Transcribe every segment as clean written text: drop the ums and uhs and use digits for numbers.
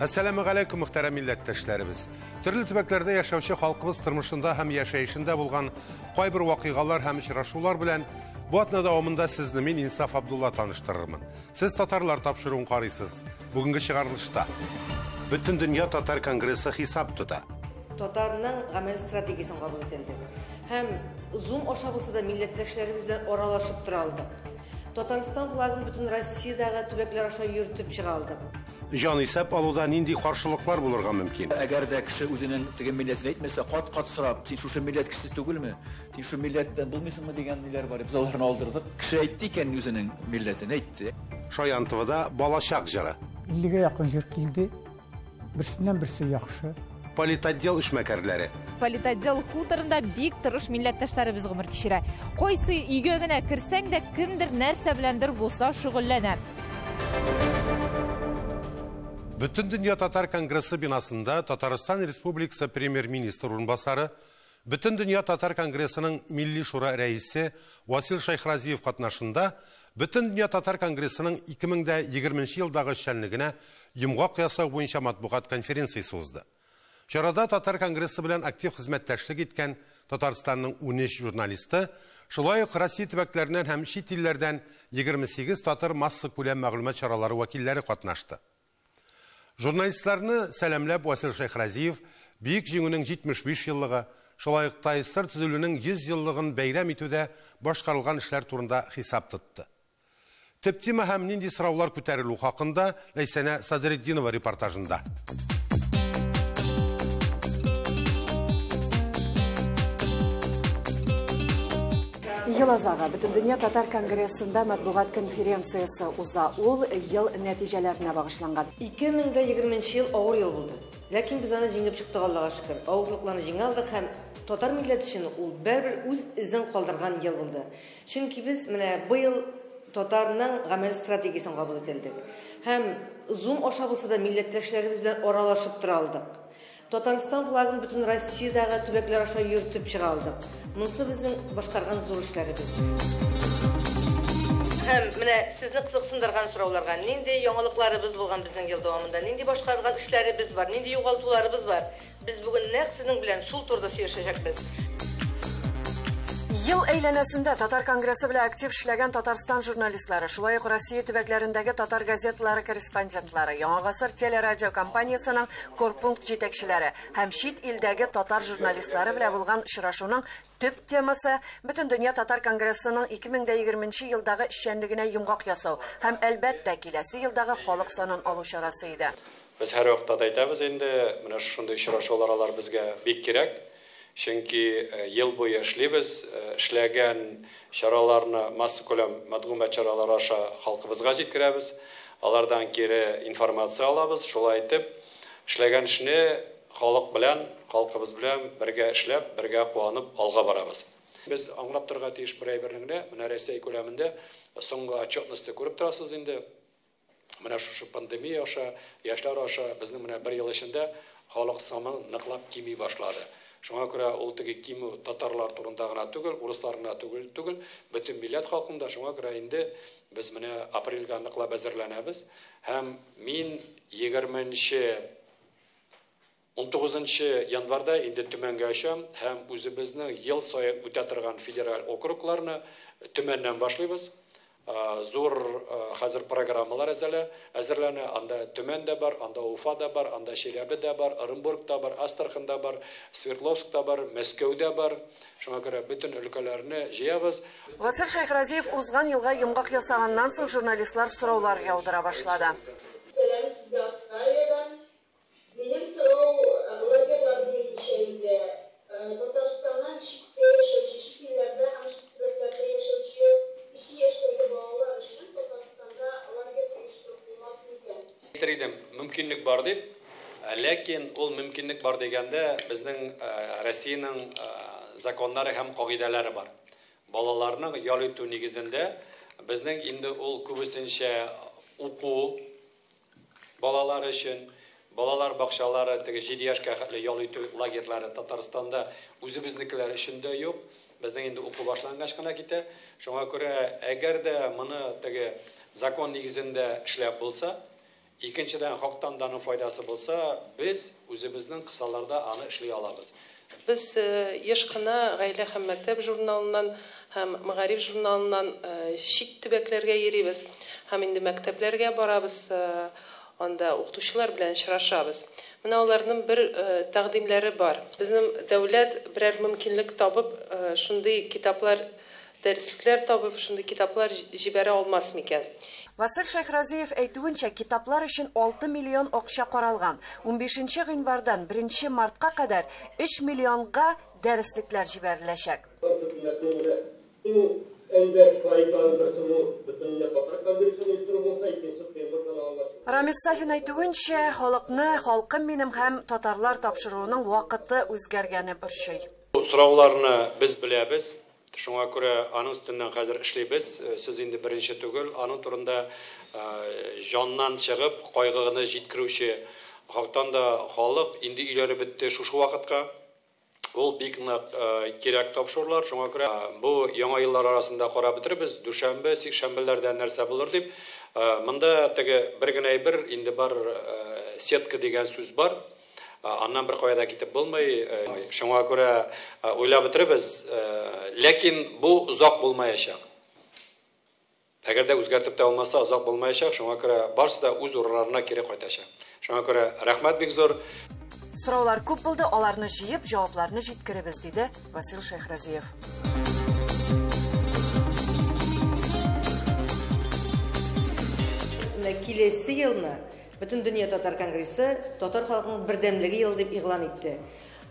Әссәламү галәйкүм, мөхтәрәм милләттәшләребез. Төрле төбәкләрдә яшәүче халкыбыз тормышында һәм яшәешендә булган кайбер вакыйгалар һәм очрашулар белән бу атна дәвамында сезне мин, Инсаф Абдулла, таныштырырмын. Сез татарлар тапшыруын карыйсыз. Бүгенге чыгарылышта Бөтендөнья татар конгрессы хисап тота. Татарның гамәл стратегиясен кабул ителде. Һәм Zoom аша булса да милләттәшләребез белән аралашып тора алдык. Татарстан флагын бөтен Россиядәге төбәкләр аша йөртеп чыга алдык. Җанисәп алуда нинди каршылыклар булырга мөмкин? Әгәр дә кеше үзенең теге милләтен әйтмәсә, кат-кат сорап, син шушы милләт кешесе түгелме? Син шушы милләттән булмыйсыңмы дигән ниләр бар. Без аларны алдырдык. Кеше әйтте икән үзенең милләтен, әйтте. Шаян ТВда балачак җыры. 50-гә якын җыр килде. Берсеннән берсе яхшы. Политотдел эшмәкәрләре. Политотдел хуторында бик тырыш милләттәшләребез гомер кичерә. Кайсы өйгә генә керсәң дә, кемдер нәрсә беләндер булса шөгыльләнә. Бөтендөнья татар конгрессы бинасында Татарстан Республикасы премьер-министр урынбасары, Бөтендөнья татар конгрессының Милли шура рәисе Васил Шәйхразиев катнашында Бөтендөнья татар конгрессының 2020 елдагы эшчәнлегенә йомгак ясау буенча матбугат конференциясе узды. Чарада татар конгрессы белән актив хезмәттәшлек иткән Татарстанның 13 журналисты, шулай ук Россия төбәкләреннән һәм чит илләрдән 28 татар массакүләм мәгълүмат чаралары вәкилләре катнашты. Журналистларны сәламләп Васил Шәйхразиев Бөек Җиңүнең 75 еллыгы, шулай ук ТАССР төзелүнең 100 еллыгын бәйрәм итүдә башкарылган эшләр турында хисап тотты. Төп тема һәм нинди сораулар күтәрелү хакында Ләйсәнә Садретдинова репортажында. Ел азагы Бөтендөнья татар конгрессында матбугат конференциясе уза. Ул ел нәтиҗәләренә багышланган. 2020 ел авыр ел булды. Ләкин без аны җиңеп чыктык, Аллага шөкер. Авырлыкларны җиңә алдык һәм татар милләте өчен ул бәрбер үз эзен калдырган ел булды. Чөнки без менә быел татарның гамәл стратегиясен кабул ителдек. Һәм Zoom аша булса да милләттәшләребез белән аралашып тора алдык. Татарстан флагын бөтен Россиядәге төбәкләр аша йөртеп чыга алдык. Монысы безнең башкарган зур эшләребез. Һәм менә сезне кызыксындырган сорауларга, нинди яңалыкларыбыз булган безнең ел дәвамында, нинди башкарган эшләребез бар, нинди югалтуларыбыз бар. Без бүген нәкъ сезнең белән шул турыда сөйләшәчәкбез. Ел әйләнәсендә Татар конгрессы белән актив эшләгән Татарстан журналистлары, шулай ук Россия төбәкләрендәге татар газеталары корреспондентлары, Яңа гасыр телерадиокомпаниясенең корпункт җитәкчеләре һәм чит илдәге татар журналистлары белән булган очрашуның төп темасы Бөтендөнья татар конгрессының 2020 елдагы эшчәнлегенә йомгак ясау һәм әлбәттә киләсе елдагы халык санын алу чарасы иде. Без һәр вакытта да әйтәбез инде, менә шушындый очрашулар алар безгә бик кирәк. Чөнки ел буе эшлибез, эшләгән чараларны массакүләм мәгълүмат чаралары аша халкыбызга җиткерәбез. Алардан кире информация алабыз. Шулай итеп, эшләгән эшне халык белән, халкыбыз белән бергә эшләп, бергә куанып алга барабыз. Без аңлап торырга тиеш бер әйберне генә, менә Россия күләмендә соңгы отчетностьны күреп торасыз инде. Менә шушы пандемия аша, яшьләр аша безнең менә бер ел эчендә халык саны ныклап кими башлады. Шуңа күрә ул теге кимү татарлар турында гына түгел, урыслар гына түгел, бөтен милләт халкында. Шуңа күрә инде без менә апрельгә ныклап әзерләнәбез. Һәм мин 19 январьда инде Төмәнгә очам һәм үзебезнең ел саен үтә торган федераль округларны Төмәннән башлыйбыз. Зур хәзер программалар әзерләнә. Анда Төмән дә бар, анда Уфа да бар, анда Чиләбе дә бар, Оренбург та бар, Астрахань да бар, Свердловск та бар, Мәскәү дә бар. Шуңа күрә бөтен өлкәләрне җыябыз. Васил Шәйхразиев узган елга йомгак ясаганнан соң журналистлар сораулар яудыра башлады. Сәлам сезгә Австралиядән. Минем сорау лагерьлар буенча иде. Татарстаннан читтә яшәүче, чит илләрдә һәм чит төбәкләрдә яшәүче кече яшьтәге балалар өчен Татарстанда лагерь оештырып булмас микән? Әйтер идем, мөмкинлек бар дип, ләкин ул мөмкинлек бар дигәндә безнең Россиянең законнары һәм кагыйдәләре бар. Балаларның ял итү нигезендә безнең инде ул күбесенчә уку балалар өчен, балалар бакчалары, теге 7 яшькә хәтле ял итү лагерьлары Татарстанда үзебезнекеләр өчен дә юк. Безнең инде уку башлангач кына китә. Шуңа күрә әгәр дә моны теге закон нигезендә эшләп булса, Икенчедән, хактан да аның файдасы булса, без үзебезнең кысаларда аны эшли алабыз. Без еш кына Гаилә һәм мәктәп журналыннан һәм Мәгариф журналыннан чит төбәкләргә йөрибез һәм инде мәктәпләргә барабыз, анда укытучылар белән очрашабыз. Менә аларның бер тәкъдимнәре бар. Безнең дәүләт берәр мөмкинлек табып, шундый китаплар, дәреслекләр табып, шундый китаплар җибәрә алмас микән? Васил Шәйхразиев әйтүенчә, китаплар өчен 6 миллион акча каралган. 15 гыйнвардан 1 мартка кадәр 3 миллионга дәреслекләр җибәреләчәк. Рамис Сафин әйтүенчә, халыкны «Халкым минем» һәм «Татарлар» тапшыруының вакыты үзгәргәне борчый. Сорауларны без беләбез. Шуңа күрә аның өстеннән хәзер эшлибез. Сез инде беренче түгел, аның турында җаннан чыгып кайгыны җиткерүче хактан да халык инде өйләнеп бетте шушы вакытка. Ул бик нык кирәк тапшырулар. Шуңа күрә бу яңа еллар арасында карап бетербез. Дүшәмбе, сикшәмбеләрдә нәрсә булыр дип. Монда теге бер генә әйбер инде бар, сетка дигән сүз бар. Аннан бер кая да китеп булмый. Шуңа күрә уйлап бетербез. Ләкин бу озак булмаячак. Әгәр дә үзгәртеп тә алмаса, озак булмаячак. Шуңа күрә барысы да үз урыннарына кире кайтачак. Шуңа күрә рәхмәт бик зур. Сораулар күп булды, аларны җыеп, җавапларны җиткеребез, диде Васил Шәйхразиев. Киләсе елны Бөтендөнья татар конгрессы татар халкының бердәмлеге елы дип игълан итте.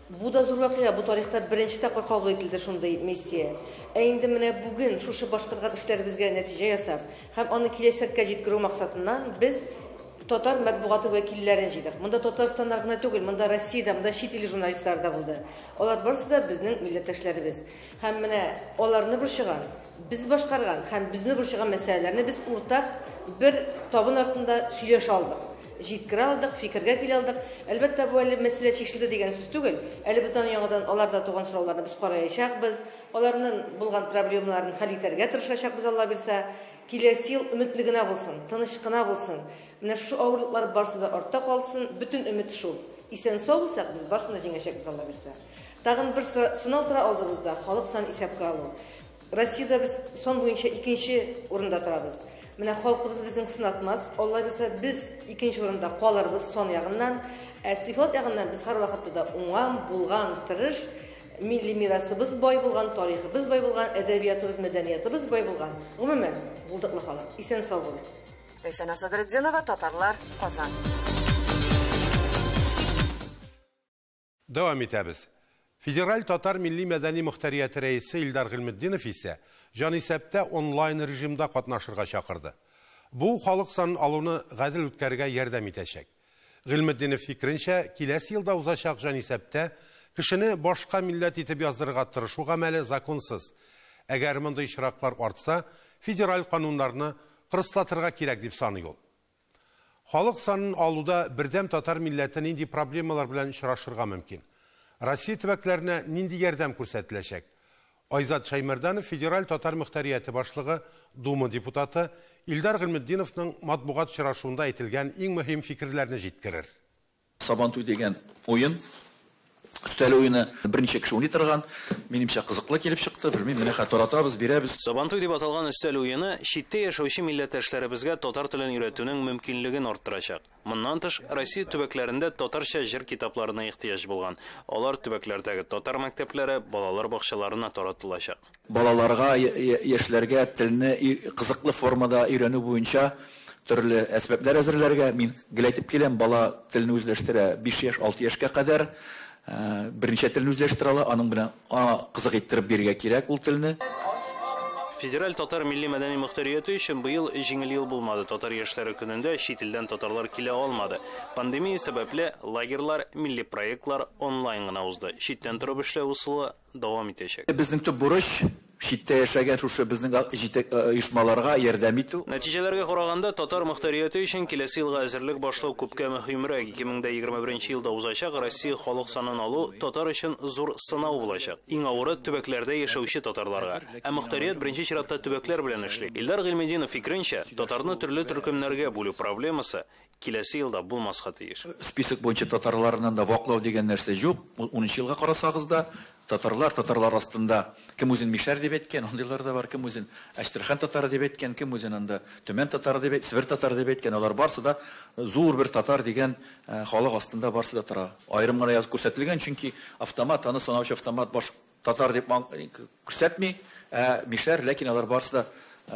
Бу да зур вакыйга, бу тарихта беренче тапкыр кабул ителде шундый миссия. Ә инде менә бүген шушы башкарган эшләребезгә нәтиҗә ясап һәм аны киләчәккә җиткерү максатыннан без татар матбугаты вәкилләрен җыйдык. Монда Татарстаннар гына түгел, монда Россиядә, монда чит ил журналистлары да булды. Алар барысы да безнең милләттәшләребез. Һәм менә аларны борчыган, без башкарган һәм безне борчыган мәсьәләләрне без уртак бер табын артында сөйләшә алдык. Җиткерә алдык, фикергә килә алдык. Әлбәттә, бу әле мәсьәлә чишелде дигән сүз түгел. Әле бездән яңадан аларда туган сорауларны без караячакбыз. Аларның булган проблемаларын хәл итәргә тырышачакбыз, Алла бирсә. Киләсе ел өметле генә булсын, тыныч кына булсын. Менә шушы авырлыклар барысы да артта калсын, бөтен өмет шул. Исән сау булсак, без барысын да җиңәчәкбез, Алла бирсә. Тагын бер сынау тора алдыбызда, халык санын исәпкә алу. Россиядә без сан буенча икенче урында торабыз. Менә халкыбыз безнең сынатмас, Алла бирсә, без икенче урында калырбыз сан ягыннан. Ә сыйфат ягыннан без һәрвакытта да уңган, булган, тырыш, милли мирасыбыз бай булган, тарихыбыз бай булган, әдәбиятыбыз, мәдәниятыбыз бай булган. Гомумән, булдыклы халык. Исән сау булыйк. Ләйсән Садретдинова, Татарлар, Казан. Дәвам итәбез. Федераль татар милли мәдәни мөхтәрияте рәисе Илдар Гыйльметдинов исә җанисәптә онлайн режимда катнашырга чакырды. Бу халык санын алуны гадел үткәрергә ярдәм итәчәк. Гыйльметдинов фикеренчә, киләсе елда узачак җанисәптә кешене башка милләт итеп яздырырга тырышу гамәле законсыз. Әгәр мондый очраклар артса, федераль кануннарны кырыслатырга кирәк дип саный ул. Халык санын алуда бердәм татар милләте нинди проблемалар белән очрашырга мөмкин? Россия төбәкләренә нинди ярдәм күрсәтеләчәк? Айзат Шаймәрданов федераль татар мөхтәрияте башлыгы, Дума депутаты Илдар Гыйльметдиновның матбугат очрашуында әйтелгән иң мөһим фикерләрне җиткерер. Сабантуй дигән уен, өстәл уены берничә кеше уйный торган, минемчә кызыклы килеп чыкты. Белмим, менә хәтер таратабыз, бирәбез. Сабантуй дип аталган өстәл уены читтә яшәүче милләттәшләребезгә татар телен өйрәтүнең мөмкинлеген арттырачак. Моннан тыш, Россия төбәкләрендә татарча җыр китапларына ихтыяҗ булган. Алар төбәкләрдәге татар мәктәпләре, балалар бакчаларына таратылачак. Балаларга, яшьләргә телне кызыклы формада өйрәнү буенча төрле әсбаплар әзерләргә. Мин гел әйтеп киләм, бала телне үзләштерә 5 яшь, 6 яшькә кадәр. Берничә телне үзләштерә ала, аның белән кызык иттереп бирергә кирәк ул телне. Федераль татар милли мәдәни мөхтәрияте өчен быел җиңел ел булмады. Татар яшьләре көнендә чит илдән татарлар килә алмады. Пандемия сәбәпле лагерьлар, милли проектлар онлайн гына узды. Читтән торып эшләү ысулы дәвам итәчәк. Безнең төп бурыч Читтә яшәгән шушы безнең оешмаларга ярдәм итү. Нәтиҗәләргә караганда, татар мөхтәрияте өчен киләсе елга әзерлек башлау күпкә мөһимрәк. 2021 елда узачак Россия халык санын алу татар өчен зур сынау булачак. Иң авыры төбәкләрдә яшәүче татарларга. Ә мөхтәрият беренче чиратта төбәкләр белән эшли. Илдар Гыйльметдинов фикеренчә, татарны төрле төркемнәргә бүлү проблемасы киләсе елда булмаска тиеш. Список буенча татарларыннан да ваклау дигән нәрсә юк. 10 елга карасагыз да, татарлар татарлар астында кем үзен мишәр дип әйткән, андыйлар да бар, кем үзен Әчтерхан татары дип әйткән, кем үзен анда Төмән татары дип, Себер татары дип әйткән, алар барсы да зур бер татар дигән халык астында барсы да тора. Аерым гына язып күрсәтелгән, чөнки автомат, аны санаучы автомат баш татар дип күрсәтми, ә мишәр, ләкин алар барсы да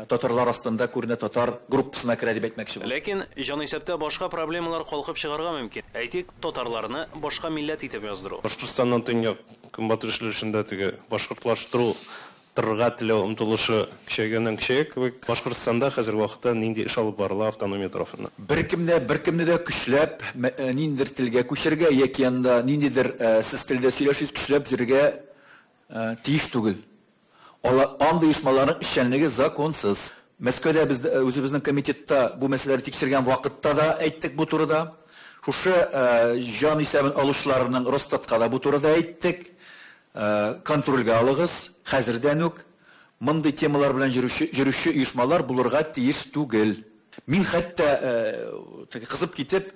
татарлар астында күренә, татар группасына керә дип әйтмәкче булам. Ләкин җанисәптә башка проблемалар калкып чыгарга мөмкин. Әйтик, татарларны башка милләт итеп яздыру. Башкортстаннан төньяк көнбатыш өлешендә теге башкортлаштыру торырга теләү омтылышы көчәйгәннән көчәя кебек. Башкортстанда хәзерге вакытта нинди эш алып барыла автономия тарафыннан? Беркемне дә көчләп ниндидер телгә күчергә яки анда ниндидер сез телдә сөйләшсез көчләп йөрергә тиеш түгел. Андый оешмаларның эшчәнлеге законсыз. Мәскәүдә без үзебезнең комитетта бу мәсьәләләрне тикшергән вакытта да әйттек бу турыда. Шушы җан исәбен алучыларның Росстатка да бу турыда әйттек. Контрольгә алыгыз, хәзердән үк мондый темалар белән йөрүче оешмалар булырга тиеш түгел. Мин хәтта кызып китеп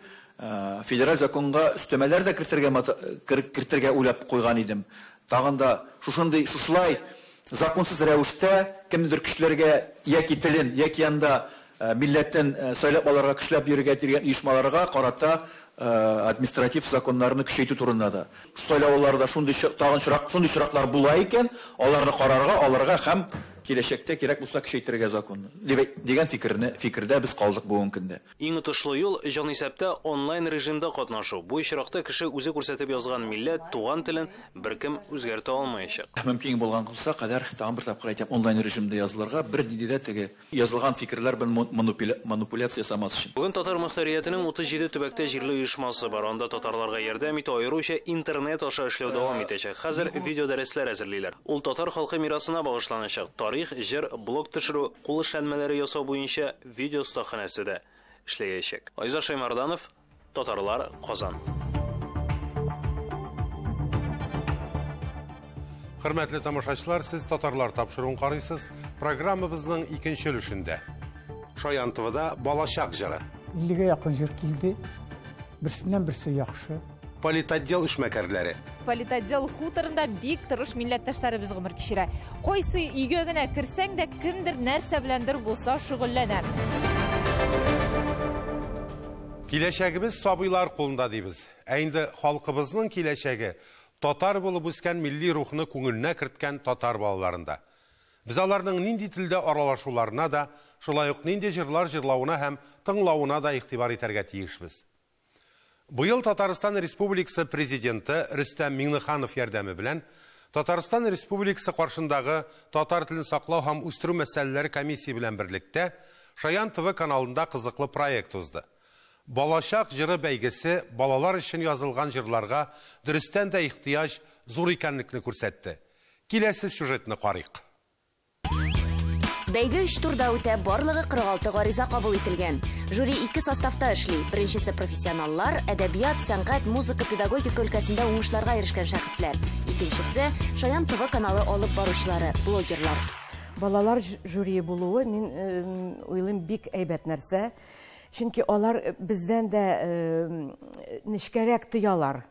федераль законга өстәмәләр дә кертергә уйлап куйган идем. Тагын да шушындый шушылай законсыз рәвештә кемнедер көчләргә яки телен, яки анда милләтен сайлап алырга көчләп йөрергә дигән оешмаларга карата административ законнарны көчәйтү турында да. Сайлауларда шундый тагын шундый чираклар була икән, аларны карарга, алырга һәм киләчәктә кирәк булса көчәйтергә законны. Дигән фикердә без калдык бүгенге көндә. Иң отышлы юл җанисәптә онлайн режимда катнашу. Бу очракта кеше үзе күрсәтеп язган милләт, туган телен беркем үзгәртә алмаячак. Мөмкин булган булса кадәр тагын бер тапкыр әйтәм, онлайн режимда язылырга, бер нинди дә теге язылган фикерләр белән манипуляция ясамас өчен. Бүген татар мөхтәриятенең 37 төбәктә җирле оешмасы бар. Анда татарларга ярдәм итү аеруча интернет аша эшләү дәвам итәчәк. Хәзер видео дәресләр әзерлиләр. Ул татар халкы мирасына багышланачак. Тарих, җыр, блог төшерү, кул эшләнмәләре ясау буенча видео остаханәсе дә эшләячәк. Айза Шаймарданов, Татарлар, Казан. Хөрмәтле тамашачылар, сез Татарлар тапшыруын карыйсыз. Программабызның икенче өлешендә Шаян ТВда Балачак җыры. 50-гә якын җыр килде. Берсеннән берсе яхшы. Политотдел эшмәкәрләре. Политотдел хуторында бик тырыш милләттәшләребез гомер кичерә. Кайсы өйгә генә керсәң дә, кемдер нәрсә беләндер булса шөгыльләнә. Киләчәгебез сабыйлар кулында дибез. Ә инде халкыбызның киләчәге татар булып үскән милли рухны күңеленә керткән татар балаларында. Без аларның нинди телдә аралашуларына да, шулай ук нинди җырлар җырлавына һәм тыңлавына да игътибар итәргә тиешбез. Быел Татарстан Республикасы президенты Рөстәм Миңнеханов ярдәме белән Татарстан Республикасы каршындагы татар телен саклау һәм үстерү мәсьәләләре комиссиясе белән берлектә Шаян ТВ каналында кызыклы проект узды. Балачак җыры бәйгесе балалар өчен язылган җырларга дөрестән дә ихтыяҗ зур икәнлекне күрсәтте. Киләсе сюжетны карыйк. Бәйге 3 турда үтә, барлыгы 46 гариза кабул ителгән. Жюри 2 составта эшли. Беренчесе профессионаллар, әдәбият, сәнгать, музыка, педагогика өлкәсендә уңышларга ирешкән шәхесләр. Икенчесе Шаян ТВ каналы алып баручылары, блогерлар. Балалар жюри булуы, мин уйлыйм, бик әйбәт нәрсә. Чөнки алар бездән дә нечкәрәк тоялар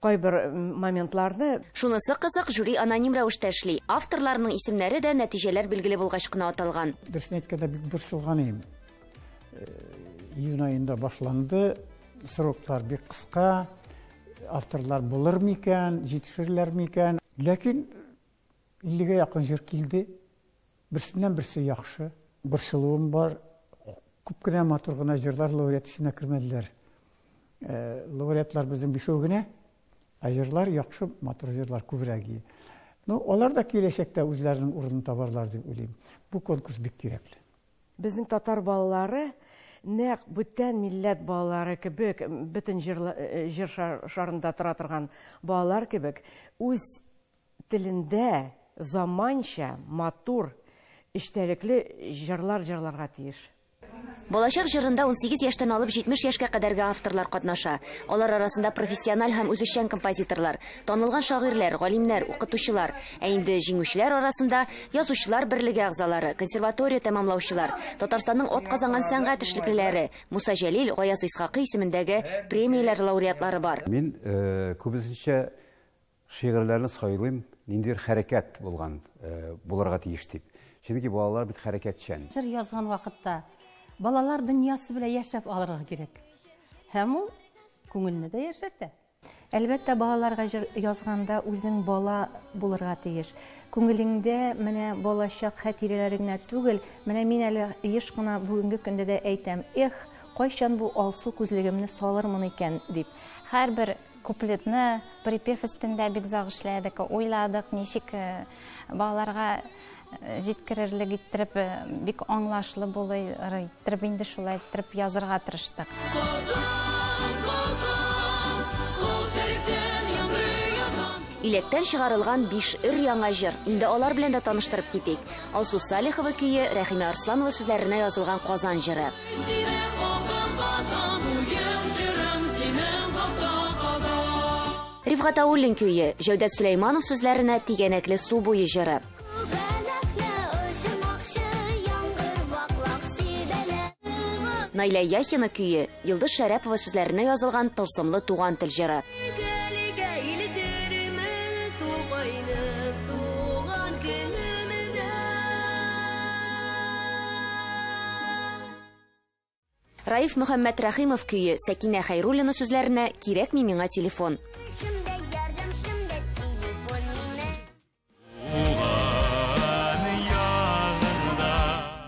кайбер моментларны. Шунысы кызык, жюри аноним рәвештә эшли. Авторларның исемнәре дә нәтиҗәләр билгеле булгач кына аталган. Дөресен әйткәндә, бик борчылган идем. Июнь аенда башланды, сроклар бик кыска, авторлар булыр микән, җитешерләр микән? Ләкин 50-гә якын җыр килде. Берсеннән берсе яхшы. Борчылуым бар. Күп кенә матур гына җырлар лауреат исеменә кермәделәр. Лауреатлар безнең бишәү генә. Ә җырлар яхшы, матур җырлар күбрәк. Ну, алар да киләчәктә үзләренең урынын табарлар дип уйлыйм. Бу конкурс бик кирәкле. Безнең татар балалары нәкъ бүтән милләт балалары кебек, бөтен җыр шарында тора торган балалар кебек, үз телендә заманча, матур, эчтәлекле җырлар җырларга тиеш. Балачак җырында 18 яшьтән алып 70 яшькә кадәрге авторлар катнаша. Алар арасында профессиональ һәм үзешчән композиторлар, танылган шагыйрьләр, галимнәр, укытучылар. Ә инде җиңүчеләр арасында Язучылар берлеге әгъзалары, консерватория тәмамлаучылар, Татарстанның атказанган сәнгать эшлеклеләре, Муса Җәлил, Гаяз Исхакый исемендәге премияләр лауреатлары бар. Мин күбесенчә шигырьләрне сайлыйм, ниндидер хәрәкәт булган булырга тиеш дип. Чөнки балалар бит хәрәкәтчән. Җыр язган вакытта балалар дөньясы белән яшәп алырга кирәк. Һәм ул күңелне дә яшәртә. Әлбәттә, балаларга җыр язганда үзең бала булырга тиеш. Күңелеңдә менә балачак хатирәләре генә түгел, менә мин әле еш кына бүгенге көндә дә әйтәм, эх, кайчан бу алсу күзлегемне салырмын икән дип. Һәрбер куплетны припев өстендә бик озак эшләдек, уйладык, ничек балаларга җиткерерлек иттереп, бик аңлашлы булыр иттереп, инде шулай иттереп язырга тырыштык. Иләктән чыгарылган 5 өр-яңа җыр. Инде алар белән дә таныштырып китик. Алсу Салихова көе, Рәхимә Арсланова сүзләренә язылган Казан җыры. Рифгат Ауллин көе, Җәүдәт Сөләйманов сүзләренә Тигәнәкле су буе җыры. Наилә Яхина көе, Йылдыз Шәрәпова сүзләренә язылган Тылсымлы туган тел җыры. Раиф Мөхәммәт Рәхимов көе, Сәкинә Хәйруллина сүзләренә Кирәкми миңа телефон.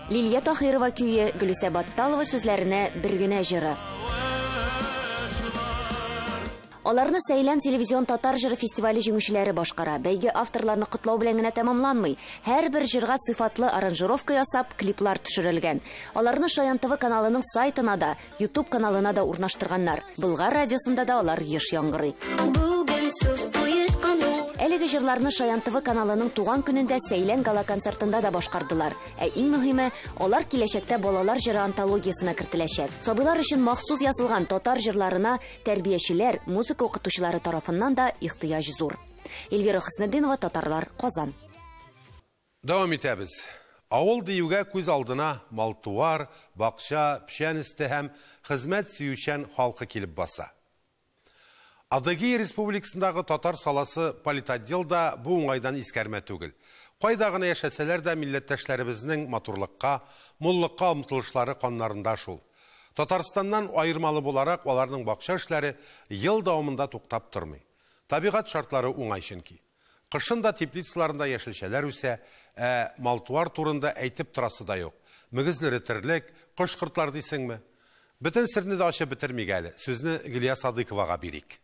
Лилия Тахирова көе, Гөлүсә Батталова сүзләренә Бер генә җыры. Аларны Сәйлән телевизион татар җыры фестивале җиңүчеләре башкара. Бәйге авторларны котлау белән генә тәмамланмый. Һәрбер җырга сыйфатлы аранжировка ясап, клиплар төшерелгән. Аларны Шаян ТВ каналының сайтына да, YouTube каналына да урнаштырганнар. Болгар радиосында да алар еш яңгырый. Әлеге җырларны Шаян ТВ каналының туган көнендә Сәйлән гала-концертында да башкардылар. Ә иң мөһиме, алар киләчәктә балалар җыры антологиясенә кертеләчәк. Сабыйлар өчен махсус язылган татар җырларына тәрбиячеләр, музыка укытучылары тарафыннан да ихтыяҗ зур. Эльвира Хөснетдинова, Татарлар, Казан. Дәвам итәбез. Авыл диюгә күз алдына мал-туар, бакча, печән өсте һәм хезмәт сөючән халкы килеп баса. Адыгея Республикасындагы татар саласы политотделда бу уңайдан искәрмә түгел. Кайда гына яшәсәләр дә милләттәшләребезнең матурлыкка, муллыкка омтылышлары каннарында шул. Татарстаннан аермалы буларак аларның бакча эшләре ел дәвамында туктап тормый. Табигать шартлары уңай чөнки. Кышын да теплицаларында яшелчәләр үсә, ә мал-туар турында әйтеп торасы да юк. Мөгезләре терлек, кош-кортлар дисеңме? Бөтен серне дә ачып бетермик әле. Сүзне Гөлия Садыйковага бирик.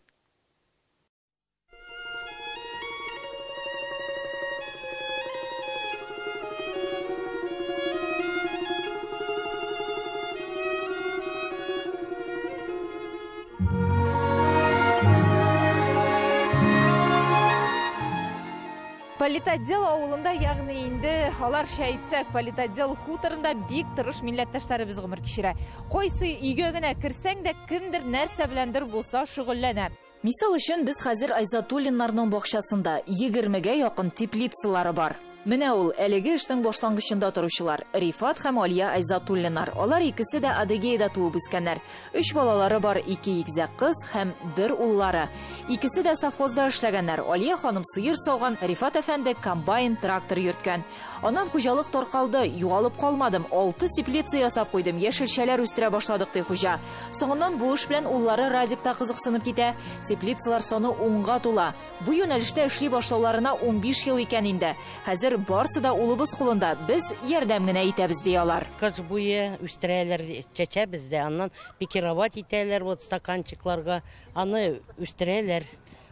Политотдел авылында, ягъни инде аларча әйтсәк, политотдел хуторында бик тырыш милләттәшләребез гомер кичерә. Кайсы өйгә генә керсәң дә кемдер нәрсә беләндер булса шөгыльләнә. Мисал өчен без хәзер Айзатуллиннарның бакчасында 20-гә якын теплицалары бар. Менә ул әлеге эшнең башлангычында торучылар Рифат һәм Алия Айзатуллиннар. Алар икесе дә Адыгеяда туып үскәннәр. 3 балалары бар, 2 игезәк кыз һәм 1 уллары. Икесе дә совхозда эшләгәннәр. Алия ханым сыер сауган, Рифат әфәнде комбайн, трактор йөрткән. Аннан хуҗалык таркалды, югалып калмадым. 6 теплица ясап куйдым, яшелчәләр үстерә башладык, ди хуҗа. Соңыннан бу эш белән уллары Радик та кызыксынып китә. Теплицалар саны 10-га тула. Бу юнәлештә эшли башлауларына 15 ел икән инде. Хәзер барсы да улыбыз кулында, без ярдәм генә итәбез, ди алар. Кыш буе үстерәләр, чәчәбез дә, аннан пикировать итәләр, вот стаканчикларга, аны үстерәләр.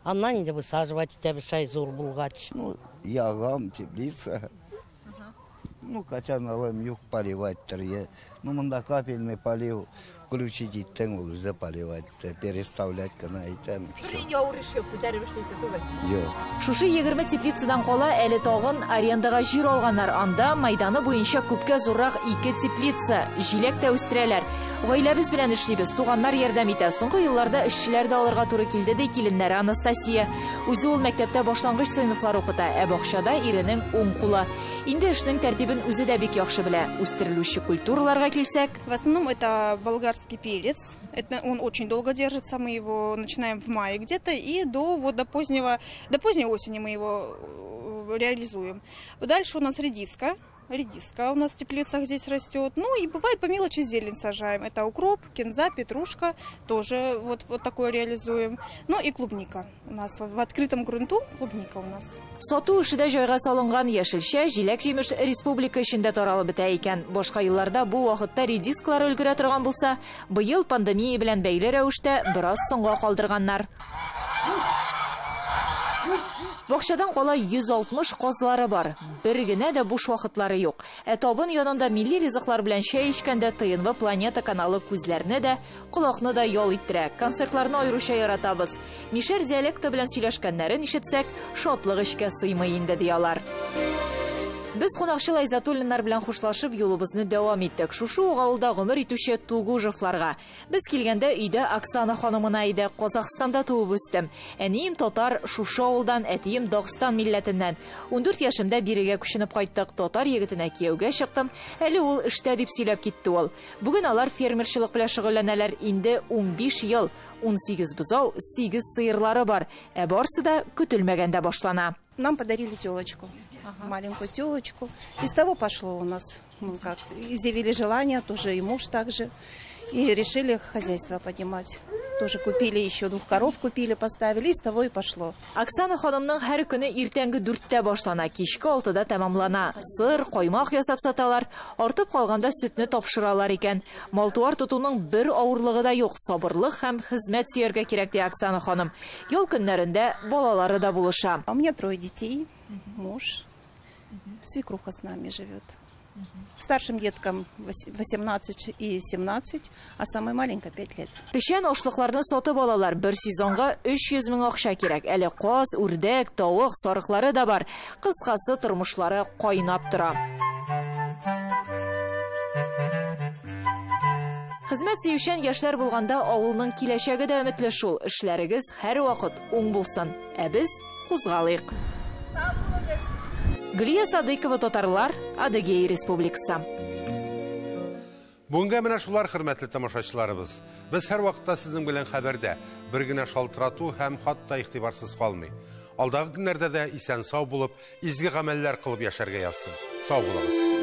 Аннан инде высаживать итәбез, шай зур булгач. Ну, ягам, теплица. Ну, качан алам, юк поливать-тыр. Ну, монда капельный полив. Включить иттең, ул үзе поливать, переставлять кына итәм. Бер авыр эш юк, күтәреп эшлисе түгел. Юк. Шушы 20 теплицадан кала әле тагын арендага җир алганнар. Анда майданы буенча күпкә зуррак 2 теплица, җиләк тә үстерәләр. Гаиләбез белән эшлибез, туганнар ярдәм итә. Соңгы елларда эшчеләр дә алырга туры килде, ди киленнәре Анастасия. Үзе ул мәктәптә башлангыч сыйныфлар укыта, ә бакчада иренең уң кулы. Инде эшнең тәртибен үзе дә бик яхшы белә. Үстерелүче культураларга килсәк, в основном это болгарский перец. Это он очень долго держится, мы его начинаем в мае где-то и до вот до поздней осени мы его реализуем. Дальше у нас редиска. Редиска у нас в теплицах здесь растет. Ну и бывает по мелочи зелень сажаем. Это укроп, кинза, петрушка. Тоже вот такое реализуем. Ну и клубника. У нас в открытом грунту клубника у нас. Сату эше дә җайга салынган яшелчә, җиләк-җимеш республика эчендә таралып бетә икән. Башка елларда бу вакытта редисклар өлгерә торган булса, быел пандемия белән бәйле рәвештә бераз соңга калдырганнар. Бакчадан кала 160 казлары бар. Бер генә дә буш вакытлары юк. Ә табын янында милли ризыклар белән чәй эчкәндә ТНВ Планета каналы күзләрне дә, колакны да ял иттерә. Концертларны аеруча яратабыз. Мишәр диалекты белән сөйләшкәннәрен ишетсәк, шатлык эчкә сыймый инде, ди алар. Без кунакчыл Айзатуллиннар белән хушлашып юлыбызны дәвам иттек. Шушы ук авылда гомер итүче Тугужевларга. Без килгәндә өйдә Оксана ханымына иде. Казахстанда туып үстем. Әнием татар, шушы авылдан, әтием Дагстан милләтеннән. 14 яшемдә бирегә күченеп кайттык. Татар егетенә кияүгә чыктым. Әле ул эштә дип сөйләп китте ул. Бүген алар фермерчылык белән шөгыльләнәләр. Инде 15 ел, 18 бозау, 8 сыерлары бар. Ә барсы да көтелмәгәндә башлана. Нам подарили телочку. Маленькую телочку. Из того пошло у нас, мы как изъявили желание, тоже и муж также, и решили хозяйство поднимать. Тоже купили еще 2 коров, купили, поставили, из того и пошло. Оксана ханымның һәр көне иртәнге 4-тә башлана, кичке 6-да тәмамлана. Сыр, каймак ясап саталар, артып калганда сөтне тапшыралар икән. Мал-туар тотуның бер авырлыгы да юк, сабырлык һәм хезмәт сөяргә кирәк, ди Оксана ханым. Ял көннәрендә балалары да булыша. У меня 3 детей, муж. Свекруха с нами живет. Старшим деткам 18 и 17, а самой маленькой 5 лет. Печән ашлыкларны сатып алалар. Бер сезонга 300 мең акча кирәк. Әле каз, үрдәк, тавык, сарыклары да бар. Кыскасы, тормышлары кайнап тора. Хезмәт сөючән яшьләр булганда авылның киләчәге дә өметле шул. Эшләрегез һәрвакыт уң булсын. Ә без кузгалыйк. Гөлия Садыйкова, татарлар, Адыгея Республикасы. Бүгенгә менә шулар, хөрмәтле тамашачыларыбыз. Без һәр вакытта сезнең белән хәбәрдә. Бер генә шалтырату һәм хатта игътибарсыз калмый. Алдагы көннәрдә дә исән сау булып, изге гамәлләр кылып яшәргә язсын. Сау булыгыз.